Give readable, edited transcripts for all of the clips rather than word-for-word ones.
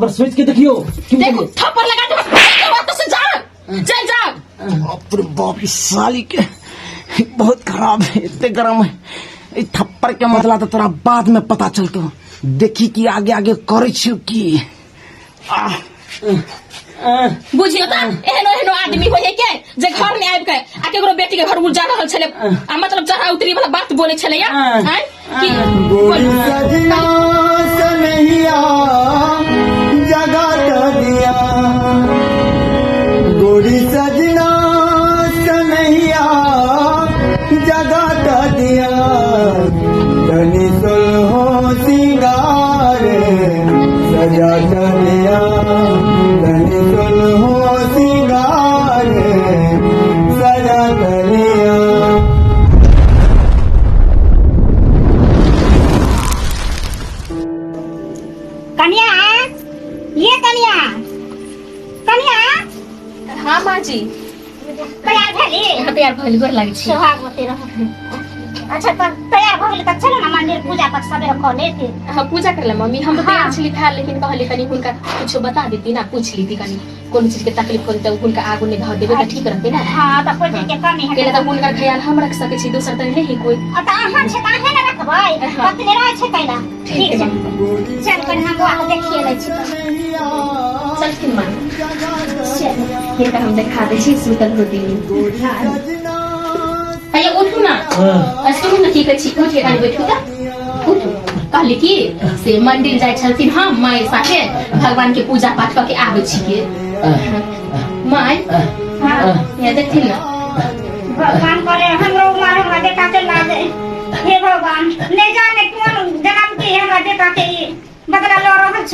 बार सोच के देखियो की देखो बुझलियै? थप्पड़ लगा दे बात से जा चल जा। बाप रे बाप, इस साली के बहुत खराब है, इतने गरम है। ई थप्पड़ के मतलब तो तोरा बाद में पता चलतो। देखी कि आगे आगे करे छियो की। आह, बुझियो त एहनो एहनो आदमी होय है के जे घर में आबि के आ केकरो बेटी के घर उजा रहल छले आ मतलब चढ़ा उतरी वाला बात बोले छले या आँय? कि गोरी सजना सनहिया जगा दिया, गोरी सजना सनहिया जगा दिया, तनी सुलहो सिंगार सजा दिया, तनी सुलहो सिंगार सजा दिया। कनिया, ये कनिया, कनिया। हाँ माँ जी। तैयार भेली? हाँ, तैयार भइल, गोर लागै छी। सोहागवती रह। अच्छा तऽ तैयार भऽ गेली तऽ चलो ने मंदिर, पूजा पाठ सबेरे कऽ लेती। हाँ, पूजा कर ले मम्मी, हम तो तैयार हाँ। छली था, लेकिन कहली कनी हुनका कुछो बता देती ना, पूछ लीती कनी कोनो चीज के तकलीफ होते तऽ हुनका आगू नहि धऽ देबै तऽ ठीक रहतै ना। हाँ, तऽ कोइ चीज के कमी केला हेतै तऽ हुनकर ख्याल हम रख सकै छी, दोसर तऽ नहीं कोई। आ तऽ अहाँ छै तऽ अहें ने रखबै। हाँ। पत्नी रहै छै तैला। ठीक छै, चल कनि हम बौआ के देखिए लै छी तऽ। चलथिन माँ, हिनका हम देखा दै छी, सुतल होती। अरे उठू ना। हाँ। आ सुनू ने, की कहै छी, उठ के कनि बैठू तऽ, उठू। कहली कि से मंदिर जाइ छलथिन हम माय साथे, भगवान के पूजा पाठ कऽ के आबै छियै। माय, यहाँ देखथिन ना। भगवान करे हमरो उमर हमरा बेटा के लागे। हे भगवान, नहीं जाने कोन जन्म के हमरा बेटा के ई बदला लऽ रहल छ।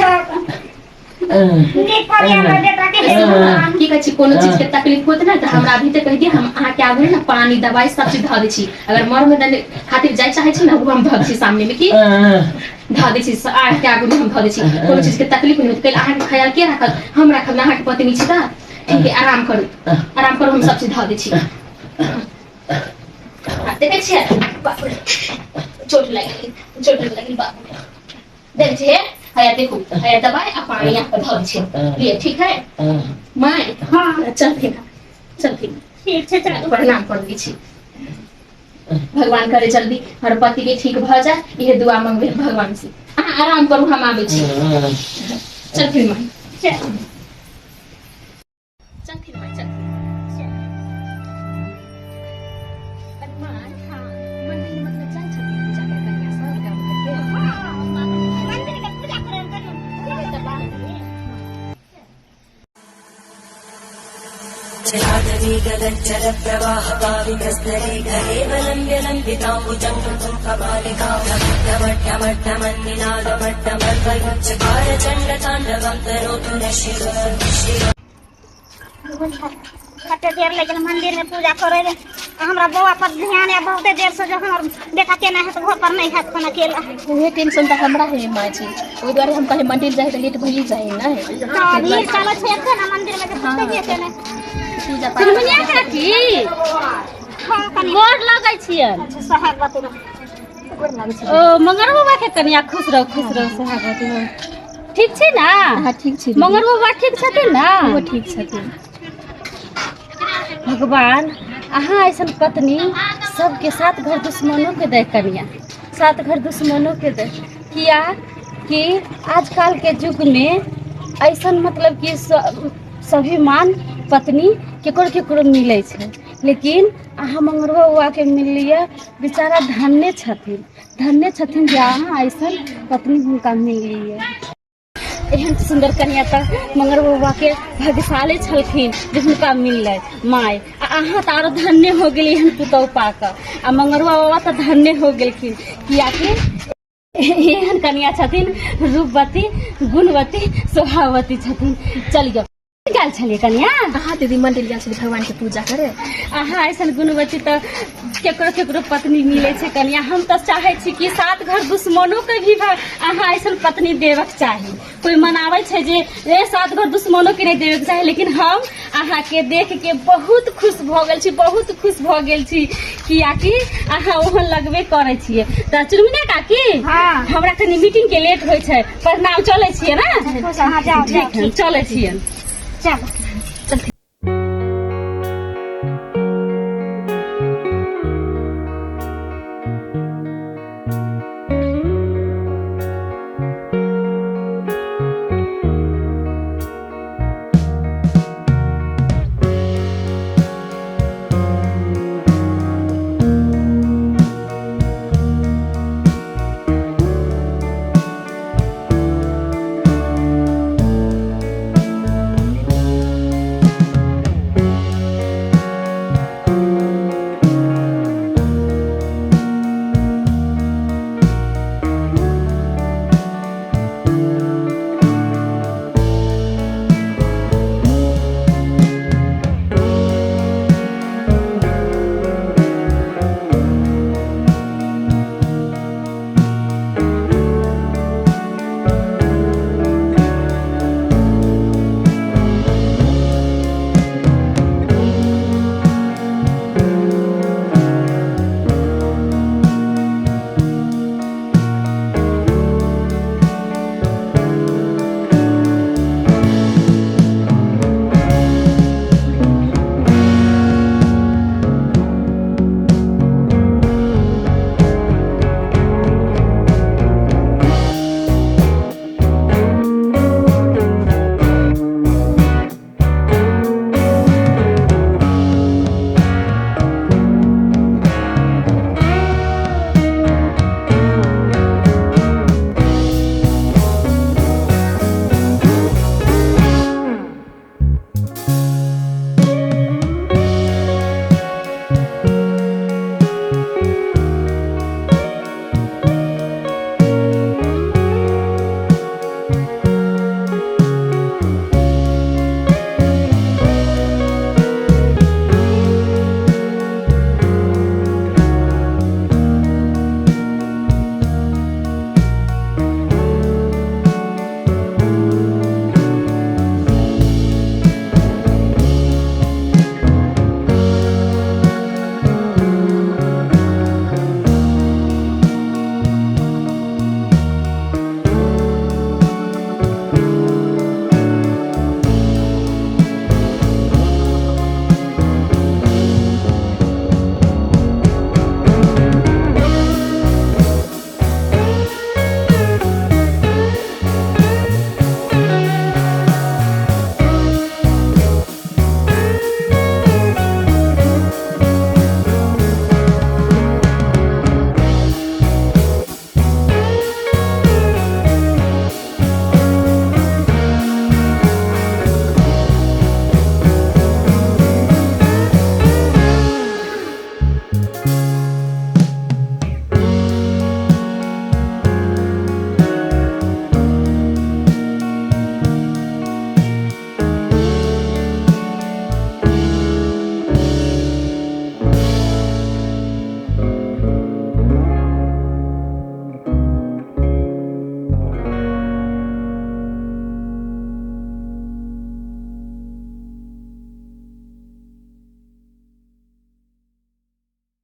नीक करे हमरा बेटा के, हे भगवान। की कहै छी, कोनो चीज के तकलीफ होत ना तऽ हमरा अभी तक कहि दिअ, हम अहाँके आगू ने पानी दवाई सब चीज धऽ दै छी। अगर मर में दने खातिर जाय चाहै छी ना, ओ हम धऽ दै छी सामने में की धऽ दै छी, अहाँके आगू में हम धऽ दै छी। कोनो चीज के तकलीफ नहि होत। कैल अहाँके ख्याल के राखत? हम राखब ना, अहाँके पत्नी छी तऽ। ठीक है, आराम करू, आराम करू, हम सब चीज धऽ दै छी। हाँ, देखै छियै, बाप रे, चोट लागि गेल, चोट लागि गेल, बाप रे। देखै छियै, हैया देखू, हैया दबाई आ पानी यहाँ पर धऽ दै छियै, लिए। ठीक है माय? हाँ। चलथिन, चलथिन। ठीक छै, चलू। प्रणाम कर दै छी। भगवान करे जल्दी हमर पति के ठीक भऽ जाए, इहे दुआ मंगबै भगवान से। अहाँ आराम करू, हम आबै छी। चलथिन माय। चल। चलथिन माय, चलथिन। अरे माय, हाँ। मंदिर मतलब जाइ छथिन पूजा करे कनिया सब गाँव घर के? हाँ, मंदिर के पूजा करे लए गेलहुँ। कते देर लागि गेल मंदिर में पूजा करे ले। आ हमरा बौआ पर ध्यान है बहुते देर से, जो हमर बेटा केना है तऽ घर पर नहीं है खाना केला। उहे टेंशन तऽ हमरा है माँ जी, ओहि दुआरे हम कहले मंदिर जाए तऽ लेट भइए जाए ना। तऽ भीड़ चलै छै एते ने मंदिर में जे पुछते जे ने। पूजा पाठ। चुनमुनिया काकी। हाँ कनि। गोर लगै छियनि। अच्छा, सोहागवती रह। ओ मंगर बाबा के कनिया, खुश रहो, खुश रहो, सोहागवती रहो। ठीक छी ने? हाँ, ठीक छी। मंगर बाबा ठीक छथिन ने? ओहो ठीक छथिन। भगवान अहाँ ऐसन पत्नी सबके सात घर दुश्मनों के दे कनिया, सात घर दुश्मनों के दे। किया कि आजकल के युग में ऐसन मतलब कि स्वाभिमान पत्नी केकरो केकरो मिलै छै, लेकिन अहाँ मंगरुआ बउआ के मिललियै, बेचारा धन्य छथिन, धन्य छथिन जे अहाँ ऐसन पत्नी हुनका मिललियै। एहन सुन्दर कनिया तऽ मंगर बउआ के भाग्यशाली छलखिन जे हुनका मिललै माय। आ अहाँ तऽ आरो धन्य हो गेली एहन पुतहु पाकऽ। आ मंगरुआ बाबा तऽ धन्य हो गेलखिन, कियाकि एहन कनिया छथिन, रूपवती, गुणवती, स्वभावती छथिन। चलियौ, गेल छलियै कनिया? हाँ दीदी, मंदिर गेल छलियै भगवान के पूजा करे। अहाँ ऐसन गुणवती तऽ केकरो केकरो पत्नी मिलै छै कनिया। हम तऽ चाहै छी कि सात घर दुश्मनो के भी अहाँ ऐसन पत्नी देबक चाही। कोई मनाबै छै जे ए सात घर दुश्मनो के नहीं देबक चाही, लेकिन हम अहाँ के देख के बहुत खुश भऽ गेल छी, बहुत खुश भऽ गेल छी, कियाकि अहाँ ओहन लगबे करै छियै। तऽ चुनमुनिया काकी, हाँ। हमरा कनि मीटिंग के लेट होइ छै, प्रणाम, चलै छियै ने? हाँ, जाओ, जाओ। ठीक है, चलै छियै। चलो।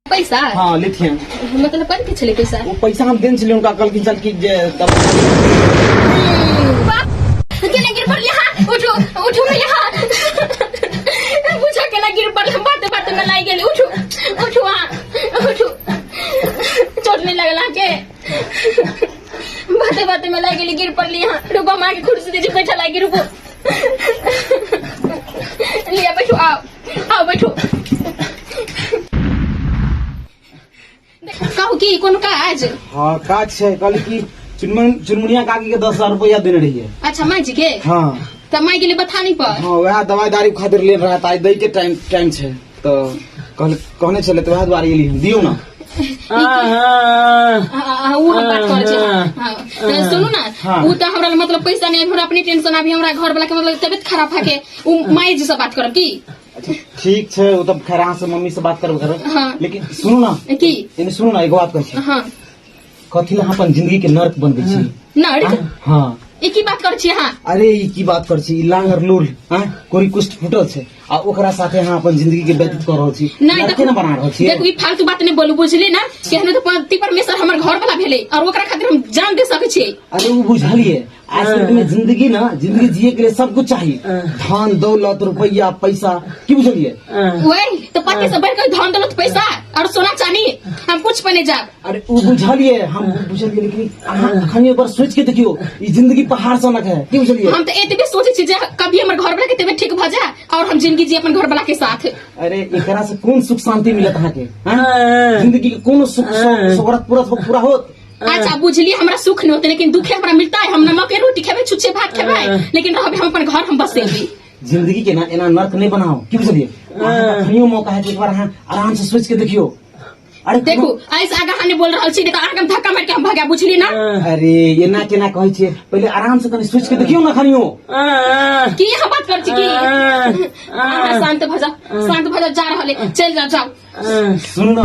पैसा? हाँ, लेथिन। मतलब कथी के छलै पैसा? ओ पैसा हम देने छलियै हुनका, कहलखिन छल कि जे बाप, केना गिर पड़ली? हाँ, उठू उठू भैया, बुझो केना गिर पड़ली, बात बात में लागि गेली। उठू उठू, हाँ उठू, चोट नहीं लगल अहाँके? बाते बाते में लागि गेली, गिर पड़ली। हाँ रुको, हम अहाँके कुर्सी दै छी, बैठा लागि, रुको, लिया बैठू, आओ आओ बैठू। कहू की कोनो काज? हाँ, काज छै। कहली कि चुनमुनिया काकी के 10,000 रुपया देने रहिए। अच्छा, माई जी के? हाँ। तऽ माई गेलै बथानी पर? हाँ, वएह दवाई दारू खातिर लेल रहा, तऽ आइ दै के टाइम टाइम छै, तऽ कहने छलै, तऽ वएह दुआरे एली हम। दियौ ने। उ हम बात करै छी। हाँ, तऽ सुनू ने। हाँ। उ तऽ हमरा मतलब पैसा नहीं, हमरा अपने टेंशन, अभी हमरा घर वाला के मतलब तबियत खराब है के उ माई जी से बात करब की? अच्छा ठीक छै, ओ तऽ खैर अहाँ से मम्मी से बात करब करब। हाँ। लेकिन सुनू ना। की? एने सुनू ना, एगो बात कहै छी। हाँ। कथी ला अहाँ अपन जिंदगी के नर्क बनबै छी? नर्क? हाँ। ई की बात करै छी अहाँ? अरे ई की बात करै छी, ई लांगर लूल हाँ कोरी कुष्ठ फूटल छै आ ओकरा साथे अहाँ अपन जिंदगी के व्यतीत कर रहल छी। नहीं। नरके ने बना रहल छी। देखू, ई फालतू बात नहीं बोलू, बुझली ना? केहनो तो पति परमेश्वर हमर घर वाला भेलै और ओकरा खातिर हम जान दे सकै छियै। अरे वो बुझलिए, आज के में जिंदगी ना, जिंदगी जिए के लिए सब कुछ चाहिए, धन दौलत रुपया पैसा, की बुझलिए? वही तो पति से बढ़कर धन दौलत पैसा और सोना चांदी हम कुछ पे नहीं जाब। अरे वो बुझलिए, हम बुझलिए, लेकिन अहाँ अखन एक बार सोच के देखियो, ई जिंदगी पहाड़ सनक है, की बुझलिए? हम तो एतबे सोचे छी जे कभी हमर घर वाला के तबियत ठीक भ जाए और हम जिंदगी जी अपन घर वाला के साथ। अरे एकरा से कोन सुख शांति मिलत अहाँ के? हाँ? जिंदगी के कोनो सुख सोगरत पूरा पूरा होत? अच्छा बुझलिए, हमरा सुख नहीं होते लेकिन दुखे हमरा मिलता है। हम नमक के रोटी खेबै, छुच्छे भात खेबै, लेकिन रहबे हम अपन घर, हम बसेबे। जिंदगी के ना एना नर्क नहीं बनाओ, की बुझलिए? अहाँ अखनियो मौका है कि एक बार अहाँ आराम से सोच के देखियो। अरे देखू, ऐसे आगा अहाँ नहीं बोल रहल छी, नहीं तो अहाँके हम धक्का मारि के हम भगा, बुझलिए ना? अरे एना केना कहै छियै, पहिले आराम से कनी सोच के देखियो ना खनियो। की अहाँ बात करै छी? की अहाँ शांत भऽ जाउ, शांत भऽ जाउ, जा रहल है, चलि जाउ, जाउ। सुनू ना,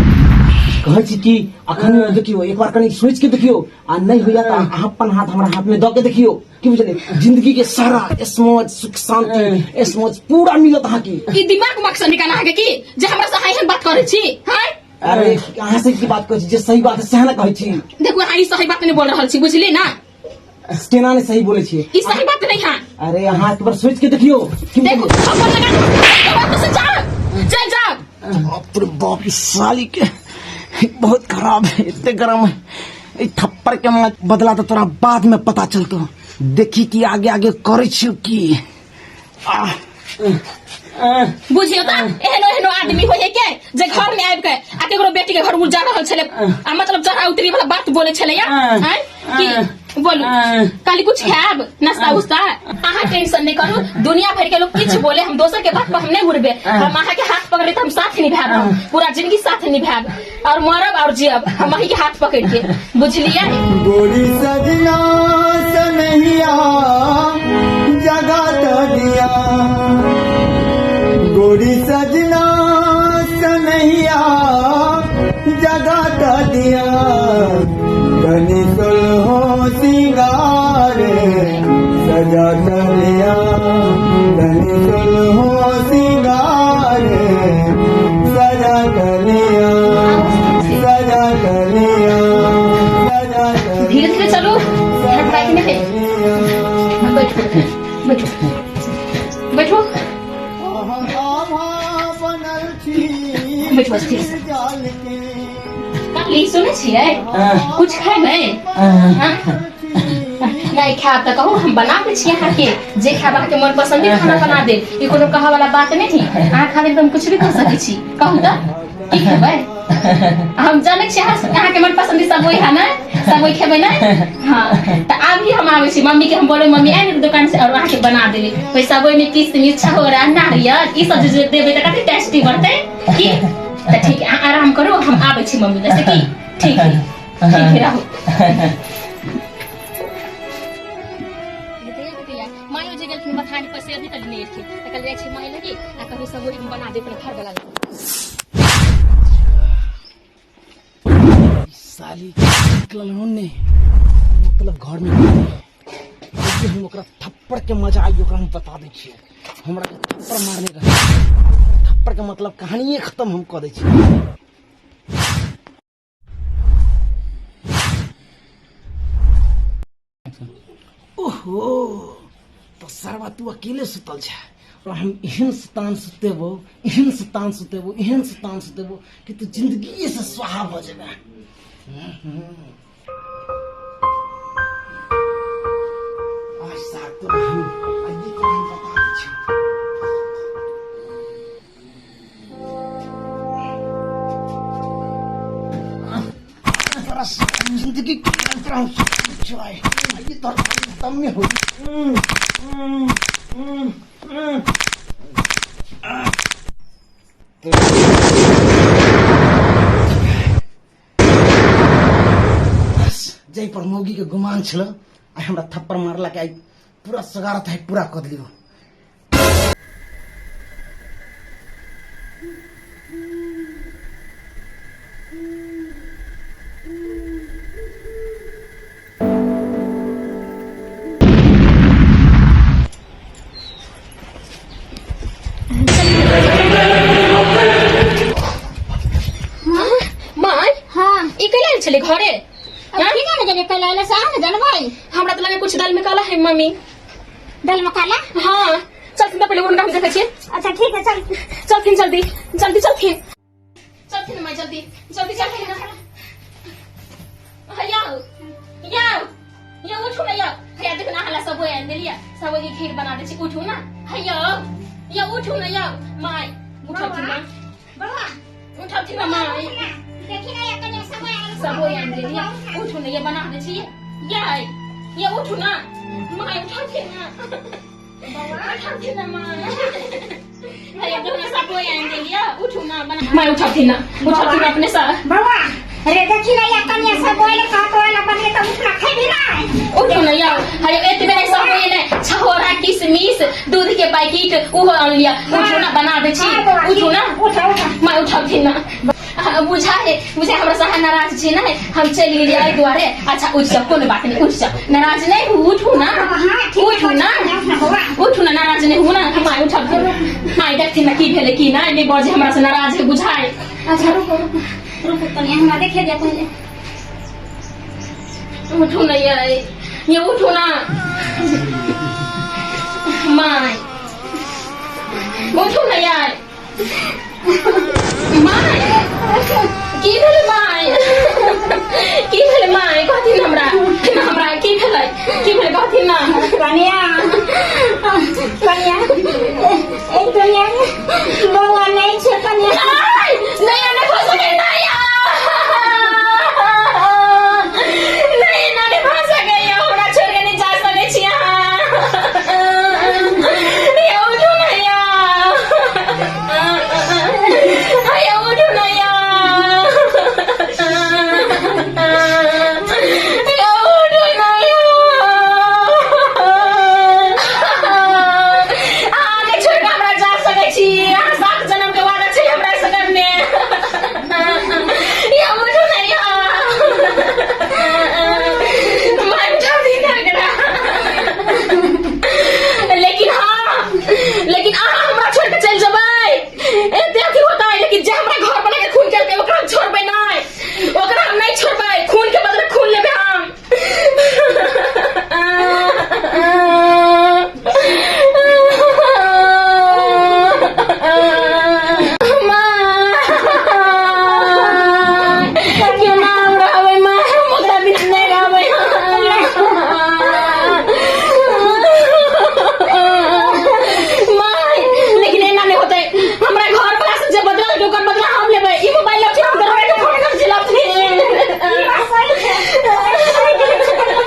कहै छी कि अखन देखियो, एक बार कनी सोच के देखियो आ नहीं होइया तऽ अहाँ अपन हाथ हमरा हाथ में दऽ के देखियो, की बुझलिए? जिंदगी के सारा स्मौज सुख शांति स्मौज पूरा मिलत अहाँ के। ई दिमाग उमाग से निकाल अहाँके की जे हमरा से एहन बात करै छी? हैं? अरे अहाँ से की बात कहै छी, जे सही बात है सएह ने कहै छी। देखू, अहाँ ई सही बात नहीं बोल रहल छी, बुझलिए ना? केना नहीं सही बोले छियै? ई सही बात नहीं है। अरे अहाँ एक बार सोच के देखियो, की देखू, बुझलिए? अपन लगा दे, से जाओ, चल जाओ। बाप रे बाप, इस साली के बहुत खराब है, इतने गरम है। ई थप्पड़ के बदला तो तोरा बाद में पता चलतो, देखी कि आगे आगे करे छियो की। आह। बुझियो त एहनो एहनो आदमी होय है के जे घर में आबि के आ केकरो बेटी के घर उजा रहल छले आ मतलब चढ़ा उतरी वाला बात बोले छले या आँय? की बोलू, काली कुछ खायब नाश्ता उस्ता? अहाँ टेंशन नहीं करू, दुनिया भर के लोग किछु बोले, हम दोसर के बात पर हम नहीं उड़बे। हम अहाँ के हाथ पकड़े त हम साथ निभायब, हम पूरा जिंदगी साथ निभायब और मरब और जियब हम अहीं के हाथ पकड़ के, बुझलिए? गोरी सजना सनहिया जगा दिया, गोरी सजना सनहिया जगा दिया, धनी सुलहो सिंगार सजा दिया, धनी सुलहो सिंगार सजा दिया, सजा दिया, सजा। धीरे धीरे चलू, धड़कड़ाई नहीं। बैठो बैठो बैठो बैठो स्थिर से। काली सुनै छियै, कुछ खेबै? हाँ? नहीं खायब तऽ कहू, हम बना दै छी अहाँके। जे खायब, अहाँके मन पसंद खाना बना देब। ई कोनो कहऽ वाला बात नहि है, अहाँ खातिर तऽ हम कुछ भी कर सकै छी। कहू तऽ की खेबै? हम जानै छी अहाँके मन पसंद सब वही है ना, सब वही खेबै ना? हाँ, तऽ अभी हम आबै छी, मम्मी के हम बोलबै, मम्मी आइ ने दुकान से और अहाँके बना देबै। पैसा ओहिमे में किशमिश छहोरा नारियल ई सब जे देबै तऽ कते टेस्टी बनतै की। तऽ ठीक है, अहाँ आराम करू, हम आबै छी मम्मी लग से। की ठीक है? ठीक है, रहू। मायो जे गेलखिन बथानी पर से अभी तक नहि एलखिन, तऽ कल जाइ छी माय लगी आ कहू सब हम बना देब अपन घर वाला लगी। साली निकलल हन ने, मतलब घर में देखिए, हम ओकरा थप्पड़ के मजा आई, ओकरा हम बता दै छियै। हमरा के थप्पड़ मारने रहे, थप्पड़ के मतलब कहानिए खत्म हम कऽ दै छियै। ओहो, तो सरवा तू अकेले सुतल छै और हम एहन सुतान सुतेबो, एहन सुतान सुतेबो, एहन सुतान सुतेबो कि तू जिंदगी से स्वाहा भऽ जेबे। आज साहब तोरा हम आइए तोरा हम बता दै छियौ। तोरा जिंदगी के तोरा हम छियौ आइ आइए तोरा दम में हो। बस जाहि पर मौगी के गुमान छल, आइ हमरा थप्पड़ मारलक, आइ पूरा सगारत है पूरा कऽ दियौ। घरे? अब की जाने गेलियै कैला एलै से अहाँ ने जानबै। हमरा तऽ लगे कुछ दाल में काला है मम्मी। दाल में काला? हाँ, चलथिन तऽ पहिले हुनका हम देखै छियै। अच्छा ठीक है, चल। चलथिन, जल्दी जल्दी चलथिन, चलथिन माय, जल्दी जल्दी चलथिन ना। हैया या या उठू ना, या हैया देख ना, हला सब आनि देलियै, सब के खीर बना दै छी, उठू ना हैया, या उठू ना, या माय उठथिन ना। बौआ उठथिन ना माय। देखी ना, या कनिया सब आयल। सब आनि देलियै, उठू ना, ये बना दै छी, या या उठू ना माय, उठथिन ना, उठथिन ना माय, हैया देख ना सब आनि देलियै, उठू ना, बना माय, उठथिन ना, उठथिन अपने से। बौआ रे, देखी ना, या कनिया सब आयल, कहतो आयल बनले तऽ उठना, खैबी ना? उठू ना यौ, हयो एतबे नहि सब होइए ने, छहोरा किशमिश दूध के पैकेट ओहो आनलियै, उठू ना, बना दै छी। हाँ बौआ, उठू ना। उठा उठा। माय उठथिन ना। बुझा है, बुझा हमरा से अहाँ नाराज छी ने, हम चलि गेलियै एहि दुआरे। अच्छा उठि जाउ, कोनो बात नहि, उठि जाउ, नाराज नहि हु, उठू ना। हाँ ठीक है। उठू ना। उठना बौआ। उठू ना, नाराज नहि हु ना माय, उठथिन माय, देखथिन ना की भेलै की नहि, नहि बजे हमरा से नाराज है बुझाय। अच्छा रुको रुको रुको, कनिया हमरा देखे दे पहिले। उठू ना ये, ये उठू ना माय, उठू ना यार माय, की भेलै माय, की भेलै माय, कहथिन हमरा, हमरा की भेलै, की भेलै कहथिन ना। कनिया, कनिया, ए दुनिया में बौआ नहीं छे कनिया। नहीं नहीं, नहीं हो सके, नहीं नहीं, नहीं भऽ सकैया, हमरा छोड़ि के नहि जा सकै छी अहाँ। यौ उठू ने यौ, यौ उठू ने यौ, यौ उठू ने यौ। अहाँ नहि छोड़ि कऽ हमरा जा सकै छी, अहाँ सात जन्म के वादा छै हमरा से करने। यौ उठू ने यौ, मन उठा ना एकरा। लेकिन हाँ, लेकिन अहाँ हमरा छोड़ के चलि जेबै एते अथी होता है, लेकिन जे हमरा घर बना के खून केलकै ओकरा हम छोड़बै नहि, ओकरा हम नहि छोड़बै, खून के बदले खून लेबै हम। माँ, केना हम रहबै माँ, हम ओकरा बिना नहि रहबै। माँ, लेकिन एना नहि होतै, हमरा घर वाला से जे बदला लेलकै ओकर बदला हम लेबै। ई मोबाइल लऽ हम दरोगा के फोन कर छी, लथिन। ई बात सही छै, सही कहै छै कनिया।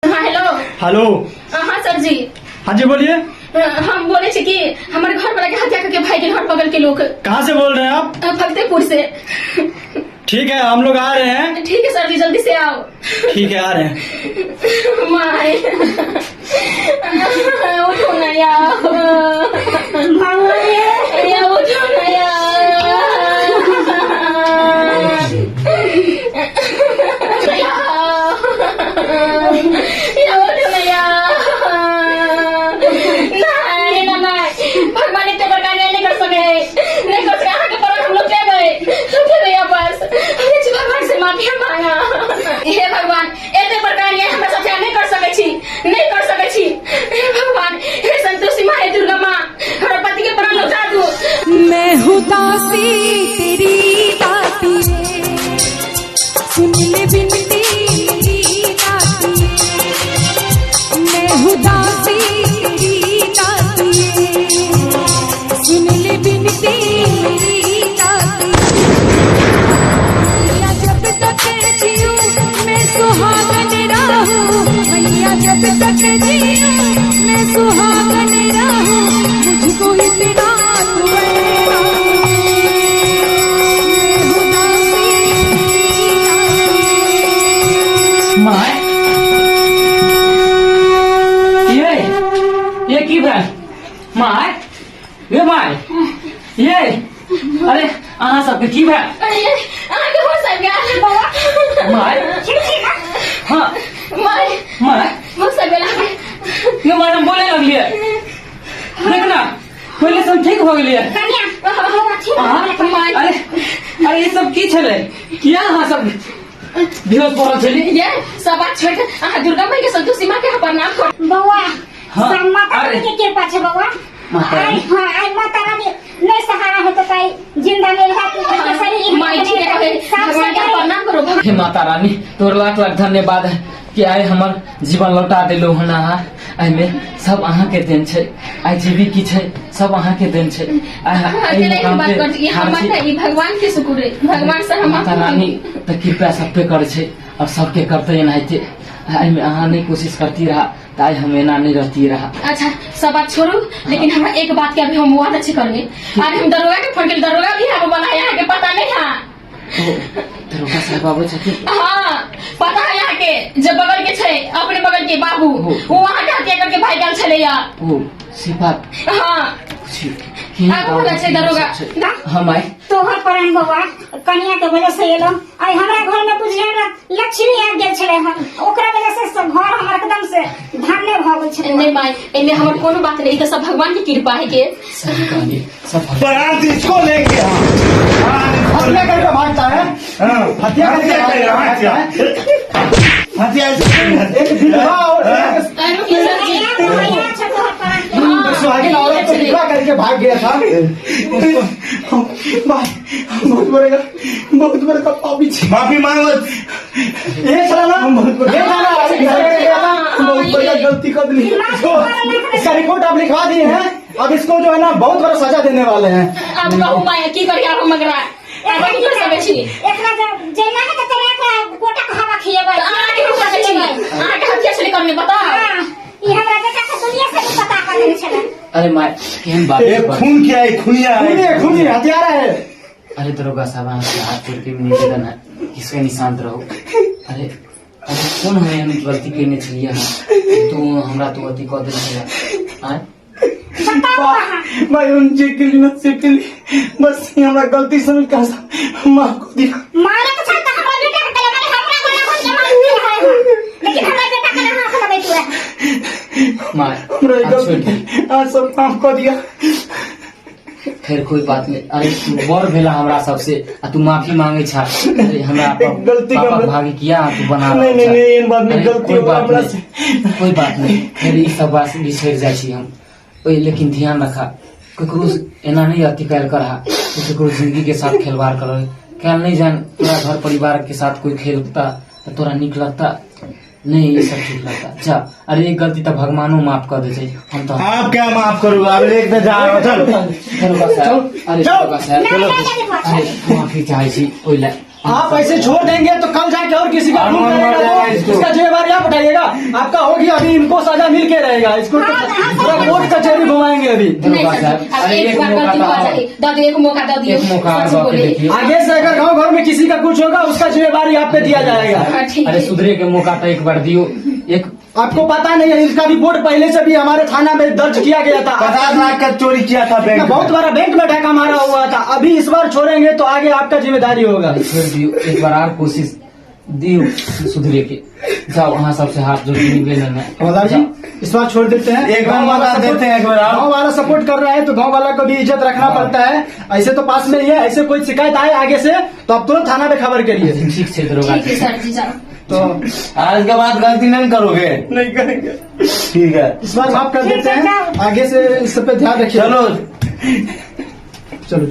हाँ हेलो। हेलो। हाँ सर जी। हाँ जी बोलिए। हम बोले छी कि हमर घर वाला के हत्या करके भाई के घर बगल के लोग। कहाँ से बोल रहे हैं आप? फतेहपुर से। ठीक है, हम लोग आ रहे हैं। ठीक है सर जी, जल्दी से आओ। ठीक है, आ रहे हैं। माय उठो ना यार, या उठो ना यार, या उठो ना यार। नहीं ना नहीं, भगवान इतने बड़का न्याय नहीं कर सके, नहीं कर सके। अहाँ के प्राण हम लोग लेबै, लौटेबै वापस। हमे भगवान से माफी मांगा। हे भगवान, एते बड़का न्याय हमरा साथे नहि कर सकै छी, नहि कर सकै छी। हे भगवान, हे संतोषी माँ, हे दुर्गा माँ, हमरा पति के प्राण लौटा दू। मैं हूँ दासी तेरी दाती, सुन ले विनती मेरी दाती। मैं हूँ दासी तेरी दाती, सुन ले विनती मेरी दाती। मैया जब तक जियूं मैं सुहागन रहूं, मैया जब तक जियूं मैं सुहागन रहूं, मुझको इतना तू मैं हूँ दासी तेरी दाती। My, ये ये की भेल my? ये my, ये अरे अहाँ सबके की भेल? अरे अहाँके होश आबि गेल? My. ठीक छी ना? हाँ। My. My. होश आबि गेल अहाँके? ये my, हम बोले लगलिए, देख ना, पहले से हम ठीक हो गेलिए। कनिया। माय अरे अरे ई सब की छलै किया अहाँ सब बेहोश पड़ल छली ये सब बात छोड़ के अहाँ दुर्गा माई के संतोषी माँ के अहाँ प्रणाम करू बौआ हाँ, सब माता अरे। रानी के कृपा छै बौआ माता आइ रानी। हाँ आइ माता रानी नहीं सहारा होतो त आइ जिंदा नहीं रहत शरीर माई ठीक है भगवान के प्रणाम करू हे माता रानी तोर लाख लाख धन्यवाद है कि आइ हमर जीवन लौटा देलहुँ हन अहाँ एहिमे सब अहाँके देन छै आइ जे भी किछु छै सब अहाँके देन छै आइ अहाँ एहि अकेले ही मुकाम बात पे कर ई ठाढ़ हमर छी। नहि, ई भगवान के शुक्र है भगवान से हम माता रानी तऽ कृपा सब पे करै छै और सबके करते एनाहिते एहिमे अहाँ नहि कोशिश करती रहा तऽ आइ हम एना नहि रहती रहा अच्छा सब बात छोड़ू लेकिन हमरा एक बात के अभी हम वादा अच्छी करबे अरे हम दरोगा के फोन के दरोगा भी आबे वाला है यहाँ के पता नहीं है ओ दरोगा साहब आबै छथिन हाँ पता है यहाँ के जे बगल के छै अपने बगल के बाबू ओ। वो वहाँ के हत्या करके भाग गेल छलै या ओ सिफात हाँ छी आगू वाला छै दरोगा ना हाँ माई तोहर प्रेम बौआ कनिया के वजह से एलो आइ हमरा घर में बुझिए हमरा लक्ष्मी आबि गेल छलै हन ओकरा वजह से सब घर हमर एकदम से धान्य भऽ गेल छलै नहीं माई एमे हमर कोनो बात नहीं ई तऽ सब भगवान के कृपा है के सही कहलिए सब भगवान बारात इसको लेंगे हम हत्या करके भागता है हाँ, हत्या करके हत्या भागता है हत्या हत्या एक विधवा और एक अरे रुकिए सर जी भैया छै तोहर प्राण के हाँ, सुहागिन औरत को विधवा करके भाग गया था भाई बहुत बड़का पापी छी माफी मांगो ये चला ना ये था ना अभी घर में गया था बहुत बड़का गलती कर दी इसको इसका रिपोर्ट आप लिखवा दिए हैं अब इसको जो है ना बहुत बड़ा सजा देने वाले हैं आब कहू माय की करिया हम मगरा आब की कर सकै छी एकरा जैना है तऽ तोरा के कोटा के हवा खिएबै तऽ अहाँ की कर सकै छी अहाँ के हत्या छलै करने बताउ हाँ, ई हमरा बेटा के दुनिया से भी पता कर देने छलै अरे माय केहन बात ये खून क्या है खुनिया खूनी है है खूनी है, हत्यारा है अरे दरोगा साहब अहाँ से हाथ जोड़ के निवेदन है कि कनी शांत रहो अरे अरे कोन हम एहन गलती केने छलियै अहाँ तू हमरा तू अथी कऽ देने छलै आँय बताउ अहाँ भाई हम जे केली न से केली बस ये हमरा गलती समझ के माफ कर दिया मारे के छल तऽ हमरा बेटा के मारे हमरा गला घोट के मार दिया है लेकिन हमरा बेटा के हाथ लगै तू माय हमरा ई हाथ छोड़ गलती दे आज सब माफ कर दिया खैर कोई बात नहीं अरे तू बड़ भेला हमरा सबसे आ तू माफी मांगे छा अरे हमरा एक गलती पापा का- भागी किया तू बना नहीं, रहल नहीं, छा। नहीं, एहन बात नहीं, अरे, गलती कोई हो बात हमरा नहीं कोई बात नहीं खैर ई सब बात बिसरि जाइ छी हम ओए लेकिन ध्यान रखा ककरो एना नहीं अथी कैल करहा तू ककरो जिंदगी के साथ खिलवाड़ कर कैल नहीं जान तोरा घर परिवार के साथ कोई खेलता तो तोरा निक लगता नहीं ये सब ठीक लगता जा अरे एक गलती तो भगवानो माफ कर दे छै हम तो आप क्या माफ करूंगा अब एक तो जा रहा हूं, चल दरोगा साहब अरे दरोगा साहब अरे माफी चाहे छी ओहि लए आप ऐसे छोड़ देंगे तो कल जाके और किसी का और खून मर करेगा जाएगा वो इसको। इसका जिम्मेवारी आप उठाइएगा आपका हो गया अभी इनको सजा मिल के रहेगा इसको तो पूरा कोर्ट कचहरी घुमाएंगे अभी नहीं दरोगा सर साहब जी अब अरे एक एक बार मौका गलती तो हो और जाए दऽ दियौ एक मौका दऽ दियौ एक मौका और सच दऽ के बोले देखियौ आगे से अगर गांव घर में किसी का कुछ होगा उसका जिम्मेवारी आप पे दिया जाएगा हाँ, ठीक अरे है सुधरे के मौका तो एक बार दियो एक आपको पता नहीं है इसका रिपोर्ट पहले से भी हमारे थाना में दर्ज किया गया था 50 लाख का चोरी किया था बैंक में। बहुत बड़ा बैंक में डाका मारा हुआ था अभी इस बार छोड़ेंगे तो आगे आपका जिम्मेदारी होगा छोड़ दियो एक बार और कोशिश दियो सुधरे के जाओ अहाँ सबसे हाथ जोड़ के निवेदन है हवलदार जी इस बार छोड़ देते हैं एक बार गाँव वाला मौका सपोर्ट- देते हैं, एक बार और। गाँव वाला सपोर्ट कर रहा है तो गांव वाला को भी इज्जत रखना पड़ता है ऐसे तो पास में ही है ऐसे कोई शिकायत आए आगे से तो आप तुरंत थाना पे खबर करिए ठीक छै दरोगा ठीक है सर जी जाओ तो आज के बाद गलती नहीं करोगे नहीं करेंगे ठीक है इस बार माफ कर ठीक देते है, हैं जाओ। आगे से इस सब पे ध्यान रखिए चलो चलो।